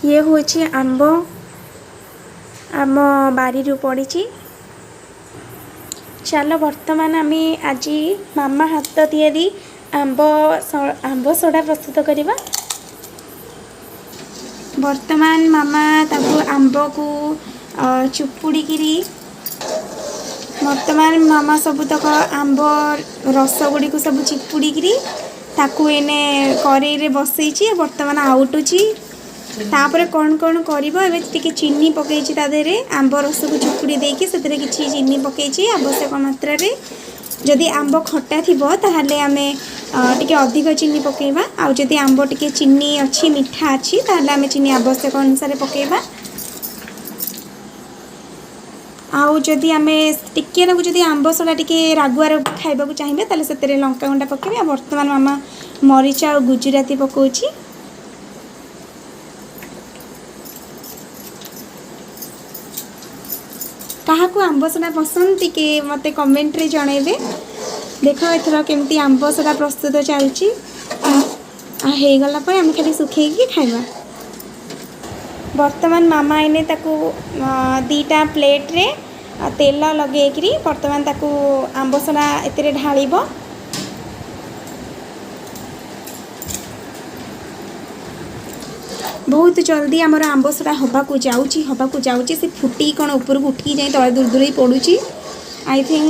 ଇଏ ହେଉଛି ଆମ୍ବ, ଆମ ବାରିରୁ ପଡ଼ିଛି। ଚାଲ ବର୍ତ୍ତମାନ ଆମେ ଆଜି ମାମା ହାତ ତିଆରି ଆମ୍ବ ସୋଡ଼ା ପ୍ରସ୍ତୁତ କରିବା। ବର୍ତ୍ତମାନ ମାମା ତାକୁ ଆମ୍ବକୁ ଚୁପୁଡ଼ିକିରି, ବର୍ତ୍ତମାନ ମାମା ସବୁତକ ଆମ୍ବ ରସ ଗୁଡ଼ିକୁ ସବୁ ଚିପୁଡ଼ିକିରି ତାକୁ ଏନେ କରେଇରେ ବସେଇଛି। ବର୍ତ୍ତମାନ ଆଉଟୁଛି, ତାପରେ କ'ଣ କ'ଣ କରିବ। ଏବେ ଟିକେ ଚିନି ପକେଇଛି ତା ଦେହରେ। ଆମ୍ବ ରସକୁ ଚୁପୁଡ଼ି ଦେଇକି ସେଥିରେ କିଛି ଚିନି ପକେଇଛି ଆବଶ୍ୟକ ମାତ୍ରାରେ। ଯଦି ଆମ୍ବ ଖଟା ଥିବ ତାହେଲେ ଆମେ ଟିକେ ଅଧିକ ଚିନି ପକେଇବା, ଆଉ ଯଦି ଆମ୍ବ ଟିକେ ଚିନି ଅଛି, ମିଠା ଅଛି, ତାହେଲେ ଆମେ ଚିନି ଆବଶ୍ୟକ ଅନୁସାରେ ପକେଇବା। ଆଉ ଯଦି ଆମେ ଟିକେ ନାକୁ ଯଦି ଆମ୍ବ ସୋଡ଼ା ଟିକେ ରାଗୁଆର ଖାଇବାକୁ ଚାହିଁବେ, ତାହେଲେ ସେଥିରେ ଲଙ୍କାଗୁଣ୍ଡ ପକେଇବେ। ଆଉ ବର୍ତ୍ତମାନ ମାମା ମରିଚ ଆଉ ଗୁଜୁରାତି ପକାଉଛି। କାହାକୁ ଆମ୍ବ ସୋଡ଼ା ପସନ୍ଦ ଟିକେ ମୋତେ କମେଣ୍ଟରେ ଜଣାଇବେ। ଦେଖ ଏଥର କେମିତି ଆମ୍ବ ସୋଡ଼ା ପ୍ରସ୍ତୁତ ଚାଲିଛି। ଆଉ ହେଇଗଲା ପରେ ଆମେ ଖାଲି ଶୁଖେଇକି ଖାଇବା। ବର୍ତ୍ତମାନ ମାମା ଏଇନେ ତାକୁ 2ଟା ପ୍ଲେଟ୍ରେ ତେଲ ଲଗେଇକିରି ବର୍ତ୍ତମାନ ତାକୁ ଆମ୍ବ ସୋଡ଼ା ଏଥିରେ ଢାଳିବ। ବହୁତ ଜଲ୍ଦି ଆମର ଆମ୍ବ ସୋଡ଼ା ହେବାକୁ ଯାଉଛି, ହେବାକୁ ଯାଉଛି। ସେ ଫୁଟିକି କ'ଣ ଉପରକୁ ଉଠିକି ଯାଇ ତଳେ ଦୂର ଦୂରେଇ ପଡ଼ୁଛି। I think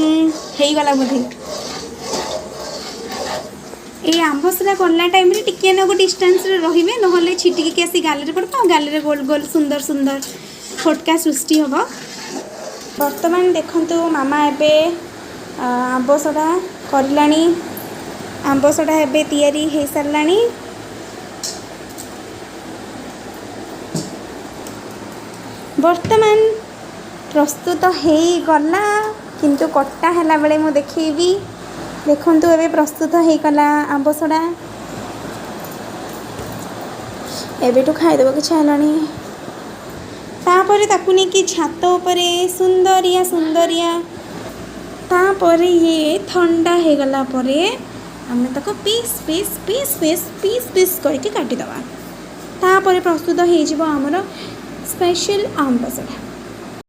ହେଇଗଲା ବୋଧେ। ଏଇ ଆମ୍ବ ସୋଡ଼ା କଲା ଟାଇମ୍ରେ ଟିକିଏ ନାକୁ ଡିଷ୍ଟାନ୍ସରେ ରହିବେ, ନହେଲେ ଛିଟିକିକି ଆସି ଗାଲରେ ପଡ଼ିବ, ଆଉ ଗାଲରେ ଗୋଲ ଗୋଲ ସୁନ୍ଦର ସୁନ୍ଦର ଫୋଟକା ସୃଷ୍ଟି ହେବ। ବର୍ତ୍ତମାନ ଦେଖନ୍ତୁ ମାମା ଏବେ ଆମ୍ବ ସୋଡ଼ା କରିଲାଣି। ଆମ୍ବ ସୋଡ଼ା ଏବେ ତିଆରି ହେଇସାରିଲାଣି। ବର୍ତ୍ତମାନ ପ୍ରସ୍ତୁତ ହେଇଗଲା, କିନ୍ତୁ କଟା ହେଲା ବେଳେ ମୁଁ ଦେଖେଇବି। ଦେଖନ୍ତୁ ଏବେ ପ୍ରସ୍ତୁତ ହେଇଗଲା ଆମ୍ବ ସୋଡ଼ା। ଏବେଠୁ ଖାଇଦେବାକୁ ଇଚ୍ଛା ହେଲାଣି। ତାପରେ ତାକୁ ନେଇକି ଛାତ ଉପରେ ସୁନ୍ଦରିଆ ସୁନ୍ଦରିଆ, ତାପରେ ଇଏ ଥଣ୍ଡା ହେଇଗଲା ପରେ ଆମେ ତାକୁ piece piece piece piece piece piece କରିକି କାଟିଦେବା। ତାପରେ ପ୍ରସ୍ତୁତ ହେଇଯିବ ଆମର ସ୍ପେଶାଲ୍ ଆମ୍ବ ସୋଡ଼ା।